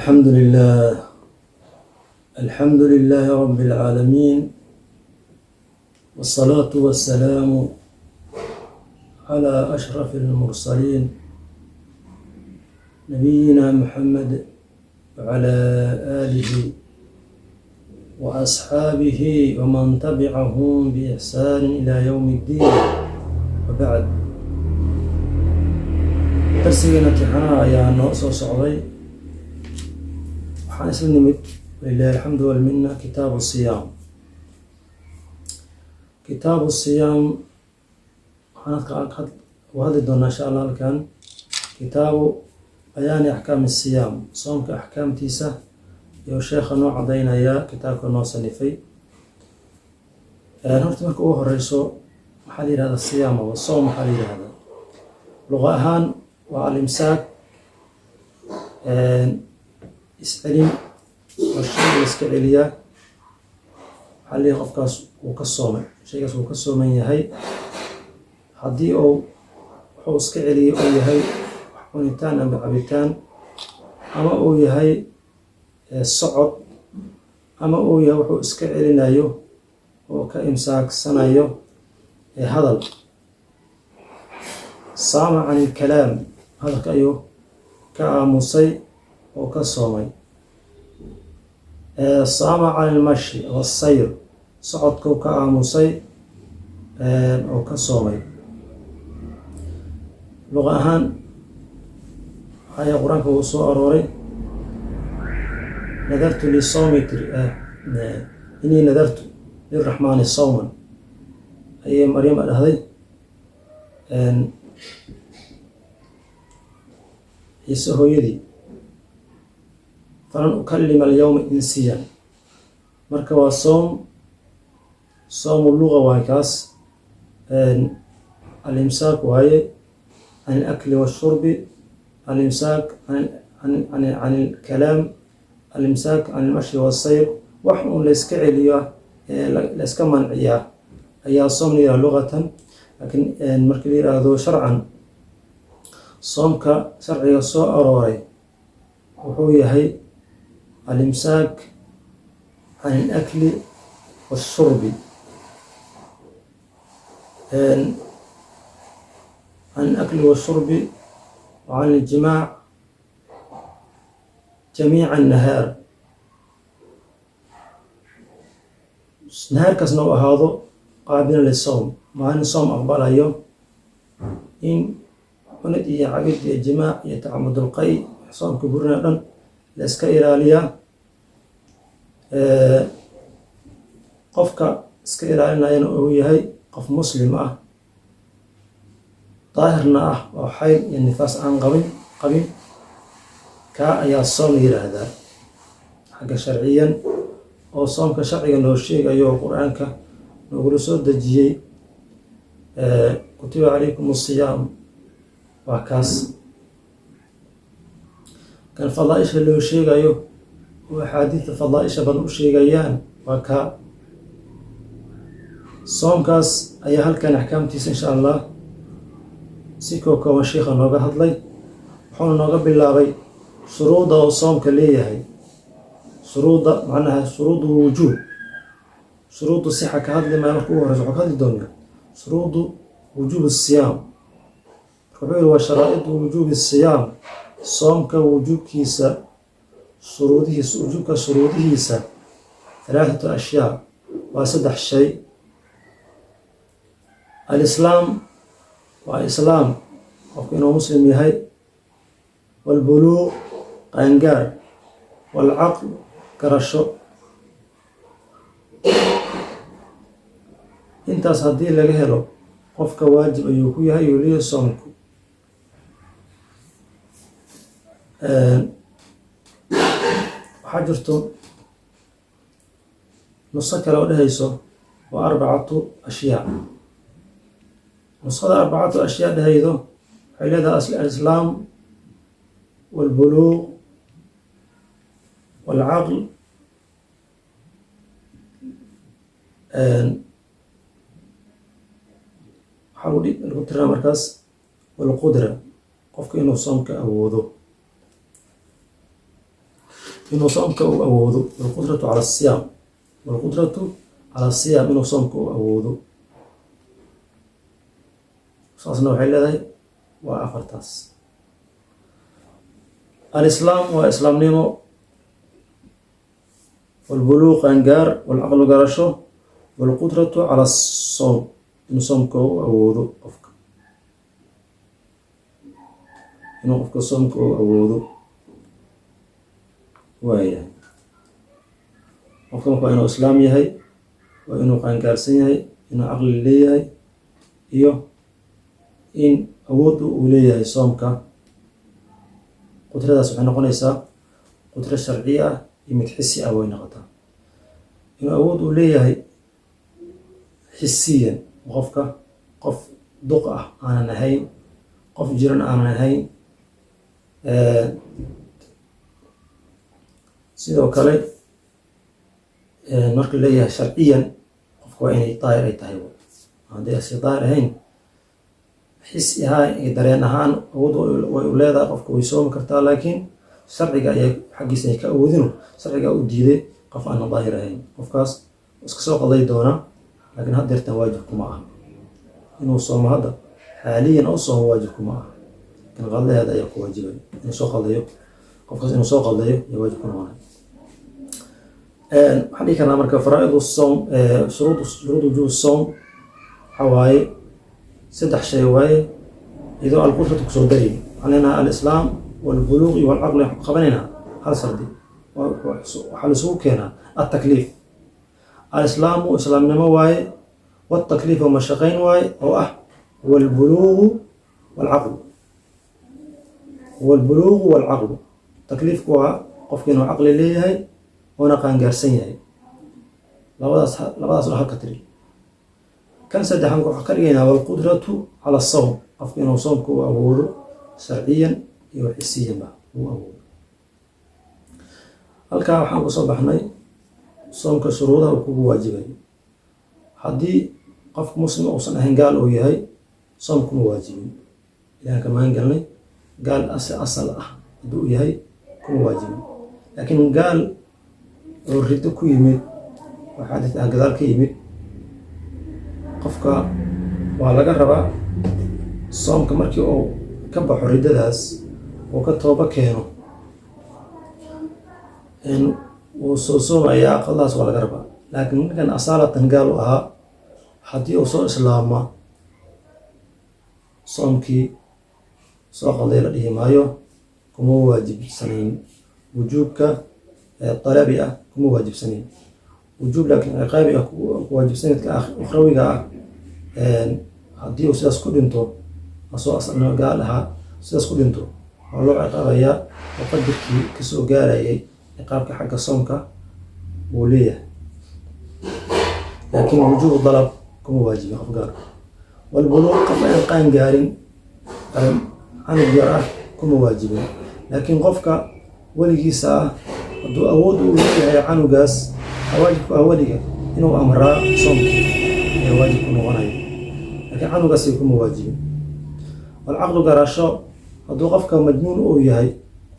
الحمد لله، الحمد لله رب العالمين، والصلاة والسلام على أشرف المرسلين، نبينا محمد وعلى آله وأصحابه ومن تبعهم بإحسان إلى يوم الدين، وبعد. Darsigeena imtixaanaha ayaa noo soo socday. Waxaan isla nimid, ولله الحمد والمنة, kitaabu siyaam. Kitaabu siyaam waxaan uga hadli doonaa, insha Allah, halkan kitaabu bayaani axkaami siyaam, soomka axkaamtiisa iyo sheekha noo cadaynayaa kitaabka noo sanifay. Horta marka ugu horeyso, maxaa la yihahdaa siyaam ama soom? Maxaa la yihahdaa luqa ahaan? Waa الإمساك, iscelin oo shay la iska celiyaa. Waxaa la yihi qofkaas wuu ka soomay, shaygaas wuu ka sooman yahay, haddii uu wuxuu iska celiyay uu yahay wax cunitaan ama cabitaan, ama uu yahay socod, ama uu yahay wuxuu iska celinayo oo ka imsaaksanayo hadal. صام عن الكلام, hadalka ayuu ka aamusay oo ka soomay. صام عن المشي والسير, socodkuu ka aamusay oo ka soomay. Luqa ahaan waxaa Qur-aanka uu soo arooray: نذرت للصوم, إني نذرت للرحمن صوما, ayay Maryam dhahday Ciise hooyadii. فلن أكلم اليوم إنسيا. Marka waa soom, soomu luga waay kaas. الإمساك waaye عن الأكل والشرب, الإمساك عن الكلام, الإمساك عن المشي والسير. Wax uun la iska celiyo, la iska manciyaa ayaa soom la yihahda luqatan. Laakiin markii la yiraahdo sharcan, soomka sharciga soo arooray wuxuu yahay الإمساك عن الأكل والشرب, عن الأكل والشرب وعن الجماع جميع النهار, nahaarkaasna u ahaado قابلا للصوم, maalin soom aqbalayo, in cunid iyo cabid iyo jimaac iyo تعمد القيء, soomka burina dhan la iska ilaaliyaa. Qofka iska ilaalinayana uu yahay qof Muslim ah, daahirna ah, oo xayd iyo nifaas aan qabin, kaa ayaa soom la yiraahdaa xagga sharciyan. Oo soomka sharciga noo sheegayo oo Qur-aanka noogula soo dejiyey, كتب عليكم الصيام, waa kaas. Kan fadaaisha loo sheegayo oo axaadiidta fadaaisha badan u sheegayaan waa kaa. Soomkaas ayaa halkan axkaamtiisa, insha Allah, si koo kooban sheikha nooga hadlay. Wuxuuna nooga bilaabay shuruudda oo soomka leeyahay. Shuruudda macnaha شروط وجوب, شروط صحة ka hadli maya. Marka ugu horeysa wuxuu ka hadli doonaa شروط وجوب الصيام. Marka wuxuu yihi: وشرائط وجوب الصيام, soomka wujuubkiisa shuruudihiisa, wujuubka shuruudihiisa, ثلاثة أشياء, waa saddex shay. الإسلام, waa islaam, qofku inuu Muslim yahay, والبلوغ, qaangaar, والعقل, garasho. Intaas haddii laga helo qofka, waajib ayuu ku yahay yuliya soomku. Waxaa jirto nuso kale oo dhehayso waa أربعة أشياء. Nuskhada أربعة أشياء dhehaydo waxay leedahay الإسلام والبلوغ والعقل. Waxaa lagu tiraa markaas والقدرة, qofka inuu soomka awoodo. Inuu soomka uu awoodo, walqudratu cala asiyaam, walqudratu cala asiyaam, inuu soomka uu awoodo. Saasna waxay leedahay waa afartaas. Alislaam waa islaamnimo, walbuluuq qaangaar, walcaqlu garasho, walqudratu cala asowm, inuu soomka u awoodo qofka, inuu qofka soomka u awoodo. Waayahay, qofka marka waa inuu islaam yahay, waa inuu qaangaarsan yahay, inuu caqli leeyahay iyo in awood uu leeyahay soomka. Qudradaas waxay noqonaysaa qudro sharciya ah iyo mid xisi ah way noqotaa. Inuu awood uu leeyahay xisiyan, qofka qof duq ah aanan ahayn, qof jiran aanan ahayn. Sidoo kale marka leeyahay sharciyan, qofka waa inay daahir ay tahay. Haddii aysan daahir ahayn, xisi ahaan iyo dareen ahaan awood way u leedahay qofka, way soomi kartaa, laakiin sharciga ayaa xaggiisa ay ka awoodino, sharciga u diiday qof aanan daahir ahayn. Qofkaas iska soo qalday doonaa, laakiin haddeertan waajib kuma aha inuu soomo. Hadda xaaliyan u soomo waajib kuma aha, laakiin qaldaheeda ayaa ku waajibay inuu soo qaldayo. Qofkaas inuu soo qaldayo ayaa waajib ku noqonay. Waxaan dhihi karnaa marka faraa'id sowm, shuruud wujuub sowm waxaa waaye saddex shay waaye, iyadoo alqudratu kusoo darayn. Waxaan leenahay alislaam walbuluuq iyo walcaqli. Waxaan ku qabanaynaa hal shardi, waxaa laisugu keenaa altakliif. Alislaamu islaamnimo waaye, waltakliif oo mashaqayn waaye oo ah walbuluuqu walcaqlu, walbuluuqu walcaqlu. Takliifku waa qofka inuu caqli leeyahay oona qaangaarsan yahay. Labadaas oo halka tiri. Kan saddexaan waxaan ka dhigaynaa walqudratu cala asawm, qofka inuu soomka u awoodo sharciyan iyo xisiyanba uu awoodo. Halkaa waxaan kusoo baxnay soomka shuruudaha uu kugu waajibayo. Haddii qofka muslim uusan ahayn, gaal uu yahay, soom kuma waajibin. Ilahan ka magan galnay. Gaal asal ah hadduu u yahay kuma waajibin, laakiin gaal oo riddo ku yimid oo xaadis ah gadaal ka yimid, qofka waa laga rabaa soomka. Markii uu ka baxo riddadaas uu ka toobo keeno, wuu soo soomayaa, qadadaas waa laga rabaa. Laakiin ninkan asaalatan gaal u ahaa, haddii uu soo islaama, soomkii soo qalday la dhihi maayo, kuma waajibsanayn. Wujuubka dalabi ah kuma waajibsanayn, wujuub laakiin ciqaabi ah ku waajibsanaydka ah ukhrawiga ah. Haddii uu sidaas ku dhinto, asoo asalnimo gaal ahaa sidaas ku dhinto, waa loo ciqaabayaa oo qadarkii kasoo gaarayay ciqaabka xagga soomka wuu leeyahay, laakiin wujuubu dalab kuma waajibin qof gaar. Walbuluuq, qof aan qaan gaarin, canug yar ah, kuma waajibin, laakiin qofka weligiisa ah hadduu awood uu leeyahay canugaas, waxaa waajib ku ah weliga inuu amraa soomkii ayaa waajib ku noqonaya, laakiin canugaasi kuma waajibin. Walcaqlu garasho, hadduu qofka majnuun uu yahay,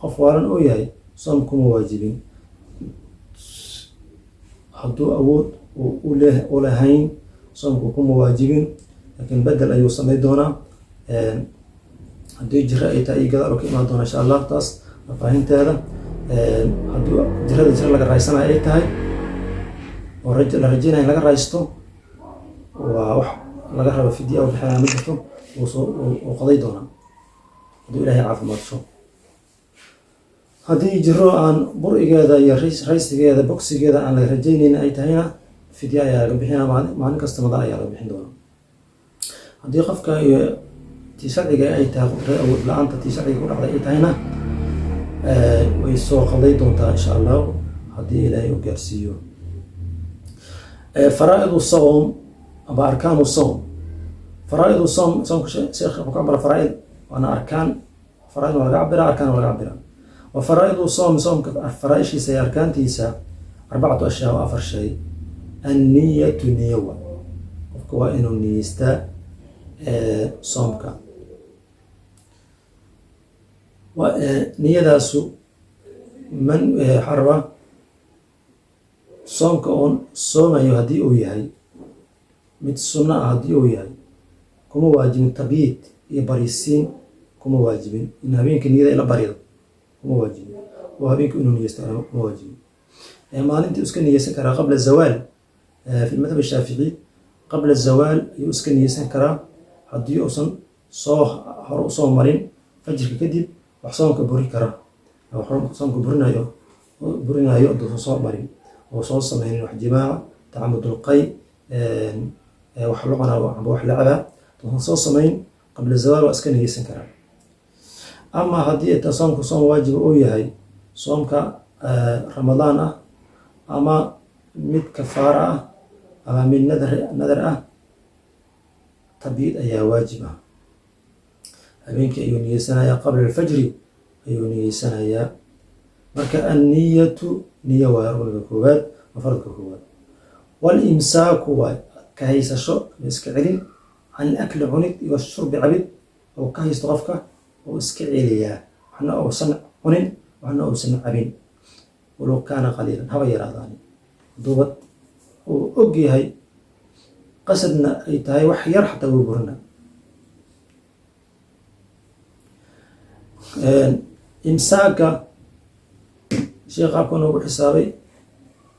qof waalan uu yahay, soom kuma waajibin. Hadduu awood u lahayn, soomku kuma waajibin, laakiin bedel ayuu samay doonaa haddii jiro ay tahay iyo gadaal ka imaan doona insha Allah taas faahfaahinteeda. Haddii jirada jiro laga raaysanayo ay tahay oo la rajeynaya in laga raaysto, waa wax laga rabo fidya oo bixinaya ma jirto, wuu qaday doonaa hadduu Ilaahay caafimaadso. Haddii jiro aan burigeeda iyo raysigeeda, bogsigeeda aan laga rajaynayn ay tahayna, fidya ayaa laga bixinaa, maalin kasta madal ayaa laga bixin doonaa. Haddii qofka iyo tii sharciga ay tahay, qudrada awood la-aanta tii sharciga ku dhacday ay tahayna, way soo qalday doontaa insha Allahu haddii Ilaahay u gaarsiiyo. Faraa'id sawm aba arkaanu sawm. Faraa'id sawm, soomka sheekh wuxuu ka cabira faraa'id, waana arkaan. Faraa'id waa laga cabiraa, arkaan waa laga cabiraa. Wa faraa'idu sawm, soomka faraaishiisa iyo arkaantiisa, arbacatu ashyaa, waa afar shay. Anniyatu, niyo wa qofka waa inuu niyeystaa soomka. Niyadaasu Man waxaa rabaa soomka oon soomayo haddii uu yahay mid sunno ah, haddii uu yahay, kuma waajibin tabyiid iyo bariisiin. Kuma waajibin in habeenka niyada ila barido, kuma waajibin oo habeenka inuu niyeysto kuma waajibin. Maalintii iska niyeysan karaa qabla zawaal. Fi madhab Shaafici, qabla zawaal ayuu iska niyeysan karaa haddii uusan soo hore usoo marin fajirka kadib wax soomka buri kara, soomka burinayo haduusan soo marin oo soo sameynin wax jimaaca, tacamudulqay, wax la cunaa amba wax la cabaa haduusan soo samayn qabla zawaal, waa iska niyeysan karaa. Ama haddii ta soomku soom waajiba uu yahay, soomka Ramadaan ah ama mid kafaara ah ama mid nadar ah, tabyiid ayaa waajib ah. Habeenkii ayuu niyeysanayaa, qabla alfajri ayuu niyeysanayaa. Marka anniyatu, niyo waay rukniga koowaad waa faradka koowaad. Walimsaaku waay ka haysasho ama iska celin, can ilakli cunid iyo shurbi cabid oo ka haysto qofka oo iska celiyaa, waxna uusan cunin, waxna uusan cabin, walow kaana qaliilan, haba yaraadaani. Haduuba uu og yahay, qasadna ay tahay, wax yar xataa wuu burina. Imsaaka sheekh qaabka noogu xisaabay,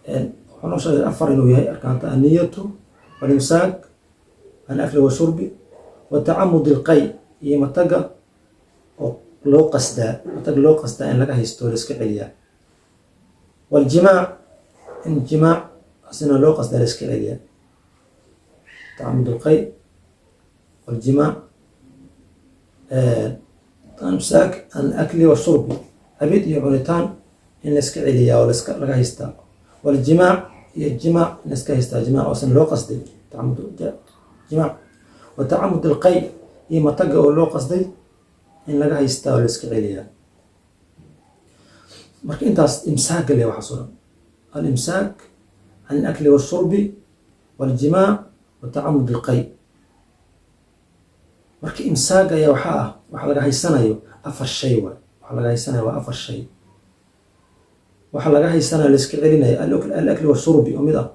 wuxuu noo sheegay afar inuu yahay arkaanta: anniyatu walimsaak can akli washurbi wa tacamud ilqay, iyo mataga oo loo qasdaa, matag loo qasdaa in laga haysto, la iska celiyaa, waljimaac, in jimaac asina loo qasdaa, la iska celiyaa. Tacamud ilqay, waljimaac, imsaak can akli washurbi, cabid iyo cunitaan in la iska celiyaa oo laga haystaa, waljimaac, iyo jimaac in la iska haystaa, jimaac oosan loo qasday, tacamud jimaac, wa tacamud ilqay, iyo mataga oo loo qasday in laga haystaa oo la iska celiyaa. Marka intaas imsaaga le waxaas o dhan, alimsaak can alakli washurbi waljimaac wa tacamud ilqay. Marka imsaaga ayaa waxaa ah waxa laga haysanayo afar shay waay. Waxa laga haysanayo waa afar shay. Waxa laga haysanayo, la iska celinayo, alakli washurbi oo mid ah,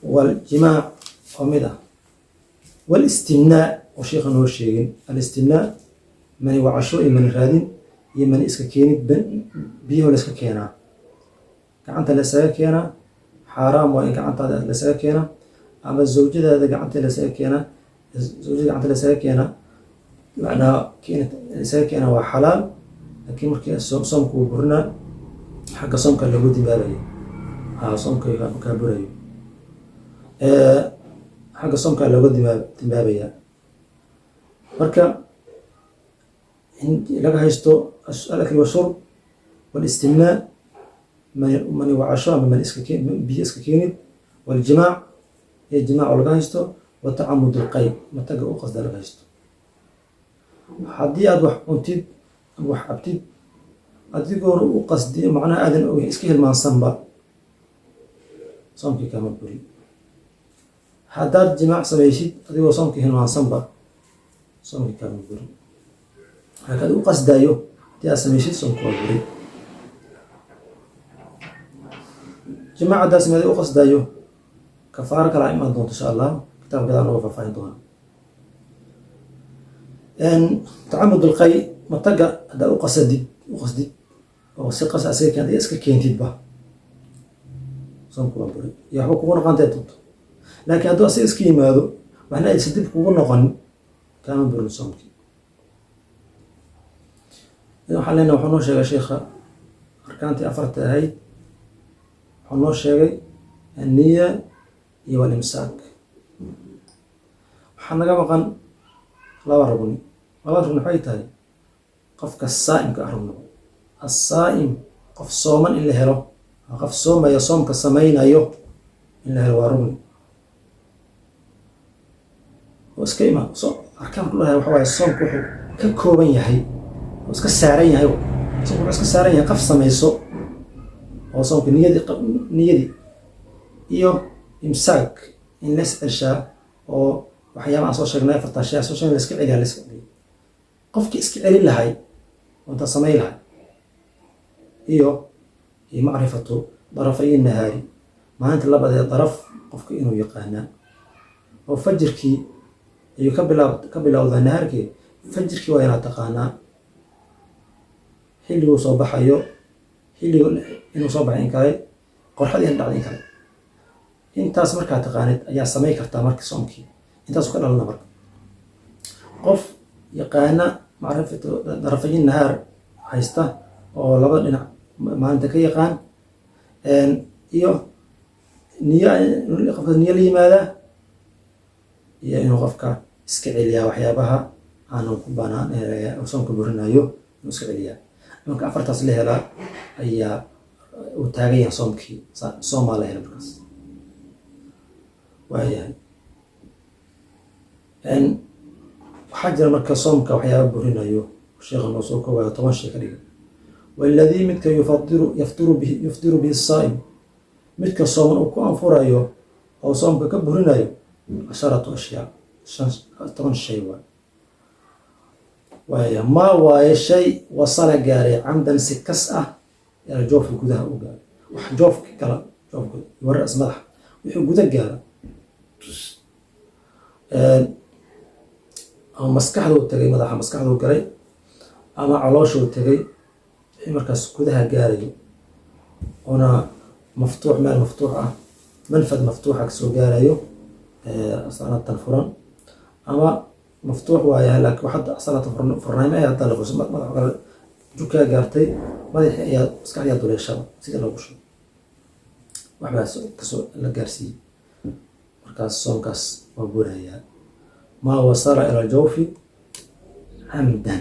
waljimaac oo mid ah, walistimnaa oo sheikha noo sheegin. Alistimnaa, mani wacasho iyo mani raadin iyo mani iska keenid, biyaho la iska keenaa, gacanta la isaga keenaa, xaaraam waa in gacantaada la isaga keenaa ama zawjadaada gacanta la isaga keenaa. Zawjada gacanta la isaga keenaa, macnaha la isaga keenaa waa xalaal, laakiin markii soomka uu burinaa, xagga soomka lagu dimbaabaya, soomka kaa burayo, xagga soomka looga dimbaabaya. Marka in laga haysto alakli washurb walistimnaa, mani wacasho ama mani iska biyo iska keenid, waljimaac, iyo jimaac oo laga haysto, wa tacamud ilqayb, mataga u qasda laga haysto. Haddii aad wax cuntid ama wax cabtid adigoona u qasdi, macnaha aadan ogeyn, iska hilmaansanba, soomkii kama buri. Haddaad jimaac samaysid adigoo soomkii hilmaansanba, soomkii kama buri. Laakiin adi u qasdayo haddii aad samaysid, soomka waa buri. Jimaac haddaad sameyda u qasdayo, kafaaro kalaa imaan doonto insha Allah, kitaab gadaan nooga faahfaahin doona. Tacamud ilqay, mataga haddaad u qasdid oo si qas asaga keentay iska keentidba, soomku waa buri iyo waxba kugu noqontae doonto. Laakiin hadduu asaga iska yimaado, waxna aysan dib kugu noqonin, kaama burin soomkii. Waxaan leenahay, wuxuu noo sheegay sheikha arkaantii afarta ahayd. Wuxuu noo sheegay anniya iyo walimsaak. Waxaa naga maqan laba rugni. Labada rugni waxay tahay qofka saa'imka ah, rugnigo assaa'im, qof sooman in la helo, qof soomaya, soomka samaynayo in la helo waa rugni. Oo iska imaan so arkaan ku dhahay waxa waaye soomku wuxuu ka kooban yahay oo iska saaran yahay, soomku wuxuu iska saaran yahay qof samayso oo soomka niyadii iyo imsaak in la isceshaa oo waxyaaba aan soo sheegnay, afartaa shay aan soo sheegnay, la iska celiyaa, la iska celiya. Qofkii iska celin lahay oo intaa samayn lahay Iyo macrifatu darafay nahaari, maalinta labadeed daraf qofka inuu yaqaanaa, oo fajirkii ayuu ka bilowdaa nahaarkii. Fajirkii waa inaad taqaanaa xilliguu soo baxayo, xilligu inuu soo baxay in kale, qorxadii in dhacday in kale. Intaas markaa taqaanid ayaa samay kartaa marka soomkii intaasu ka dhalana. Marka qof yaqaana macrifatu darafay nahaar haysta oo labada dhinac maalinta ka yaqaan iyo niyo, qofka niyo la yimaadaa iyo inuu qofka iska celiyaa waxyaabaha aanu ku banaan soomka burinayo inuu iska celiyaa. Marka afartaas la helaa ayaa uu taagan yahay soomkii, soomaa la hela markaas. Waayahay, waxaa jira marka soomka waxyaaba burinayo, sheekha noo soo koobayo, 10 shay ka dhiga. Waladii midka yufadiru yaftiru bihi, yuftiru bihi saa'im, midka sooman uu ku anfurayo oo soomka ka burinayo, casharatu ashyaa, shan 10 shay waay. Waaya, maa waaye shay wasala gaaray camdan, si kas ah, ila joofka, gudaha u gaaray, wax joofka gala, joofka waras madaxa, wixii guda gaara ama maskaxduu tagay, madaxa maskaxduu galay ama calooshuu tagay, wixii markaas gudaha gaarayo oona maftuux, meel maftuux ah, manfad maftuuxa kasoo gaarayo, asanatan furan ama maftuux waayahay, laakiin hadda asanatan furnayma ee hadda la fursa madaxa kale jukaa gaartay, madaxii ayaa maskaxdiyaa duleeshaba sida loogu shubo, waxbaa kasoo la gaarsiiyey, markaas soonkaas waa burayaa. Maa wasala ila aljawfi camdan,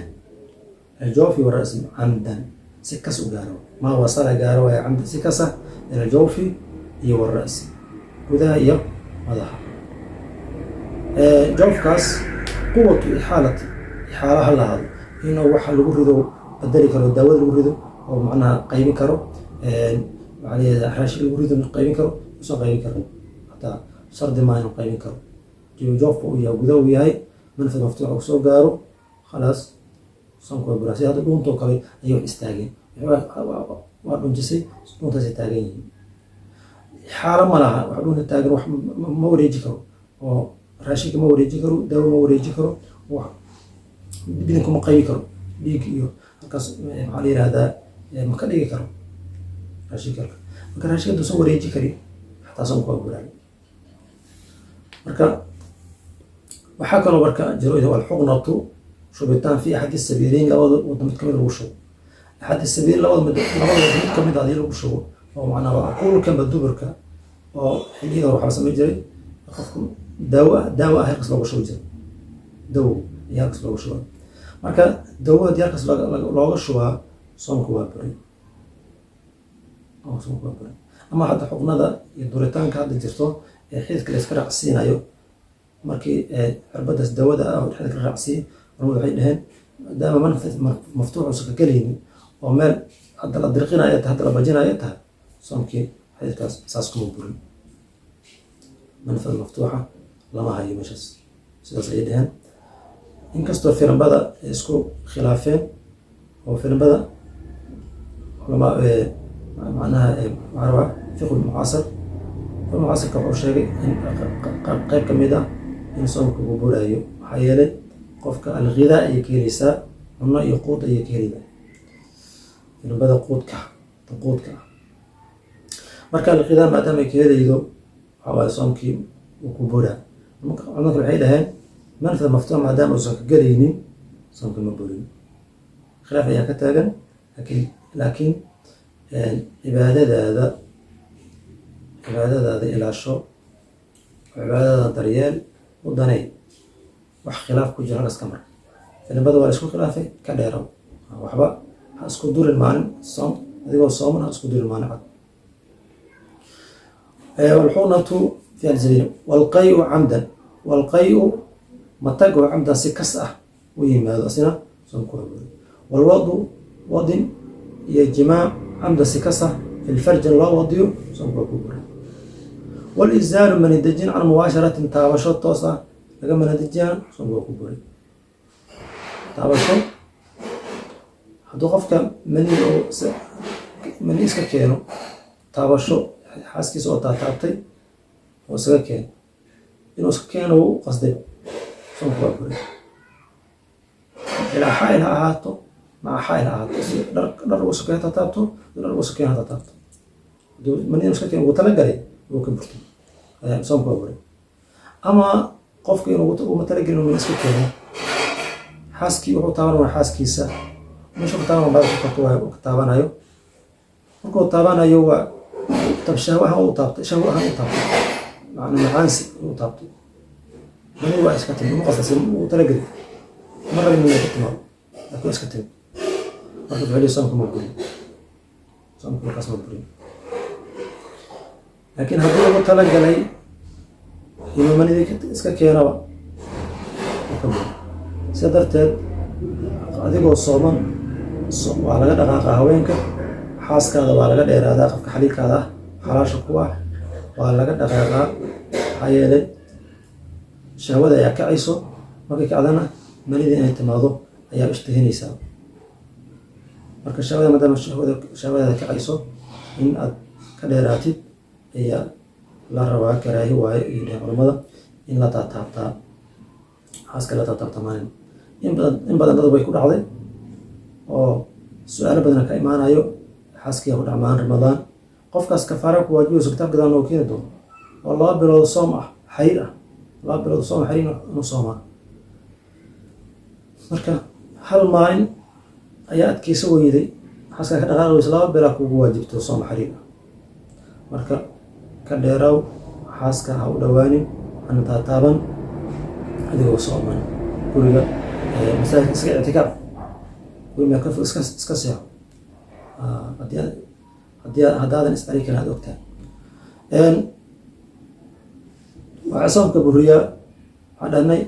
aljawfi warasi camdan, si kas u gaaro. Maa wasala gaaro waaya camdan, si kasa, ila aljawfi iyo warasi, gudaha iyo madaxa. Jawfkaas quwatu ixaalati, ixaala ha lahaado, inuu waxa lagu rido bedeli karo, daawada lagu rido oo macnaha qaybin karo, maxaa la yihahdaa, raashin lagu rido qaybin karo, usoo qaybin karo, hataa shardi maa inuu qaybin karo. Joofka uu yahay, gudaha uu yahay, manfad maftuuxa uu soo gaaro, khalaas, soonka waa buraa. Sida hadda dhuuntoo kale ayay wax istaageen, waa dhunjisay, dhuuntaasay taagan yihiin, xaalo ma laha. Wax dhuunta taagan wax ma wareeji karo, oo raashinka ma wareeji karo, daawo ma wareeji karo, wax bidinku ma qaybi karo, dhiig iyo halkaas maxaa la yihahdaa ma ka dhigi karo raashinka. Marka raashinka haduusan wareeji karin xataa soonka waa buraa. Marka waxaa kaloo marka jiro alxuqnatu, shubitaan, fi axadi sabiileyn, labada wado mid kamid lagu shubo. Axadi sabiil, labada wado mid kamid hadii lagu shubo, oo macnaha waa aquulkanba duburka, oo xilliyada hore waxaa la samayn jiray qofku daawo ah halkaas looga shubi jiray, dawo ayaa halkaas looga shubaa. Marka dawo haddii halkaas looga shubaa, soonku waa buray oo soonku waa buray. Ama hadda xuqnada iyo duritaanka hadda jirto ee xididka la iska raacsiinayo, markii cirbadaas dawada ah oo xididka la raacsiiyey, culamadu waxay dhaheen maadaama manfad maftuux uusan ka gelaynin oo meel hadda la dirqinayo tahay, hadda la bajinayo tahay, soomkii xididkaas saas kuma burin, manfad maftuuxa lama hayo meeshaas, sidaas ayay dhaheen. Inkastoo firambada ay isku khilaafeen oo firambada culamaa, macnaha waxaa rabaa fiqhu mucaasir, fiqhu mucaasirka wuxuu sheegay in qayb ka mid ah in soomka uu burayo, maxaa yeelay qofka alghidaa ayay ka helaysaa, cunno iyo quud ayay ka helaysaa firambada, quudka quudka ah. Marka alghidaa maadaama ay ka helaydo, waxaa waaye soomkii uu ku buraa. Culamada kale waxay dhaheen manfad maftuux maadaama uusan ka gelaynin, soomka ma burin. Khilaaf ayaa ka taagan, laakiin cibaadadaada ilaasho oo cibaadadaada daryeel u danay. Wax khilaaf ku jira halkaas ka mar. Filimada waa la isku khilaafay, ka dheerow, waxba ha isku durin maalin soom, adigoo sooman ha isku durin maalin cad. Walxunatu fi alsabiil, walqayu camdan, walqayu matag oo camdan, si kas ah u yimaado, asina soomku waa buri. Walwadu, wadin iyo jimaac, camdan, si kas ah, fi lfarjin loo wadiyo, soomku waa ku buri. Walisaalu, manidejin, can mubaasharatin, taabasho toos ah laga manidejiyana, soomku waa ku buri. Taabasho hadduu qofka mani oo mani iska keeno taabasho xaaskiisa oo taataabtay oo isaga keeno, inuu iska keeno wuu u qasday, soomku waa buray. Ilaa xaa'il ha ahaato, maca xaa'il ha ahaato, si dhar ugu sokeyn ha taataabto, dhar ugu sokeyn ha taataabto, hadduu mani inuu iska keeno ugu talagalay, wuu ka burtay, soomku waa buray. Ama qofka inuu uma talagelin inuu mani iska keeno, xaaskii wuxuu taabanaya, xaaskiisa meesha ku taaban baa ka taabanayo. Markuu taabanayo waa tab shahwo ahaan u taabtay, shahwo ahaan u taabtay, macna macaansi u taabtay, mani waa iska timi, uma qasdasi, uu talagelin, ma rabin inay ka timaado, laakiin waa iska timi. Marka wuxuu leeyahay soomka ma burin, soomka markaas ma burin. Laakiin haddii ugu talagalay inuu manidii iska keenaba, uu ka burin. Sida darteed adigoo sooman waa laga dhaqaaqaa haweenka, xaaskaada waa laga dheeraadaa, qofka xaliilkaada ah, xalaasha ku ah waa laga dhaqaaqaa. Maxaa yeelay shahwada ayaa kacayso, markay kacdana manidii inay timaado ayaa ishtahinaysaa. Marka shahwada, maadaama shahwadaada kacayso, in aad ka dheeraatid ayaa la rabaa. Karaahi waayo iyo dhehen culamada in la taataabtaa, xaaska la taataabtaa maalin. In badan dad way ku dhacday oo su-aalo badana ka imaanayo, xaaskiya ku dhac maalin Ramadaan. Qofkaas kafaara ku waajibayso, kitaab gadaan loo keeni doono, oo 2 bilood soom ah xariir ah, 2 bilood soom xariir inuu soomaa. Marka hal maalin ayaa adkeysa weyday, xaaskaa ka dhaqaaqi weysa, 2 bilaa kugu waajibto soom xariir ah. Marka ka dheeraaw xaaska, ha u dhowaanin, hana taataaban adigoo sooman. Guriga masaajidka iska ictikaaf, guriga ka fog iska seexo haddii haddaadan is celi karin aad ogtahay. Waxaa soomka buriyaa, waxaan dhahnay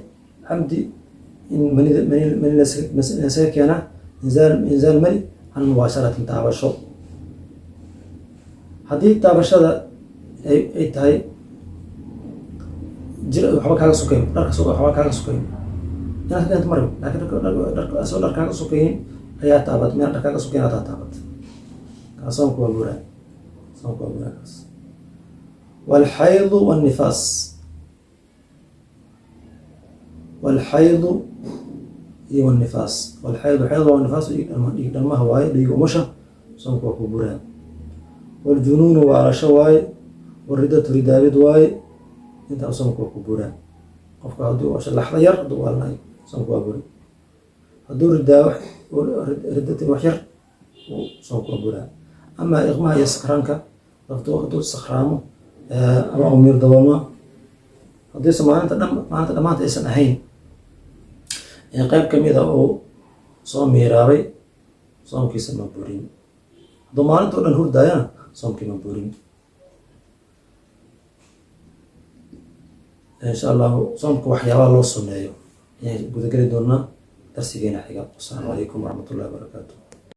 camdi in manida mani lasaga keenaa, inzaal mani can mubaasharatin, taabasho. Haddii taabashada ay tahay jir waxba kaaga sokeyn, dharka waxba kaaga sokeyn, inaad ka keento marab, laakiin dharka asoo dhar kaaga sokeynin ayaa taabat, meel dhar kaaga sokeyn ayaa taabat, kaa soomka waa buraa, soomka waa buraa kaas. Walxaydu wannifaas, walxaydu iyo wanifaas, walxaydu xayd waa nifaas, dhiig dhalmaha waaye, dhiiga umusha, soomka waa ku buraa. Waljunuunu waalasho waaye, waridatu ridaabid waaye, intaa soomka waa ku buraa. Qofka haddii uu laxda yar hadduu waalanayo, soomka waa buri. Hadduu ridaa ridati wax yar, soomka waa buraa. Ama iqmaha iyo sakraanka, hadduu sakraamo ama uu miir daboolmo, haddiise maalinta dhan, maalinta dhammaanta aysan ahayn ee qayb kamid a uu soo miiraabay, soomkiisa ma burin. Hadduu maalinta o dhan hurdaayana, soomkii ma burin. Insha Allahu soomka waxyaabaha loo suneeyo ayaan gudageli doonaa darsigeena xiga. Wasalaamu calaykum waraxmat ullahi wabarakaatu.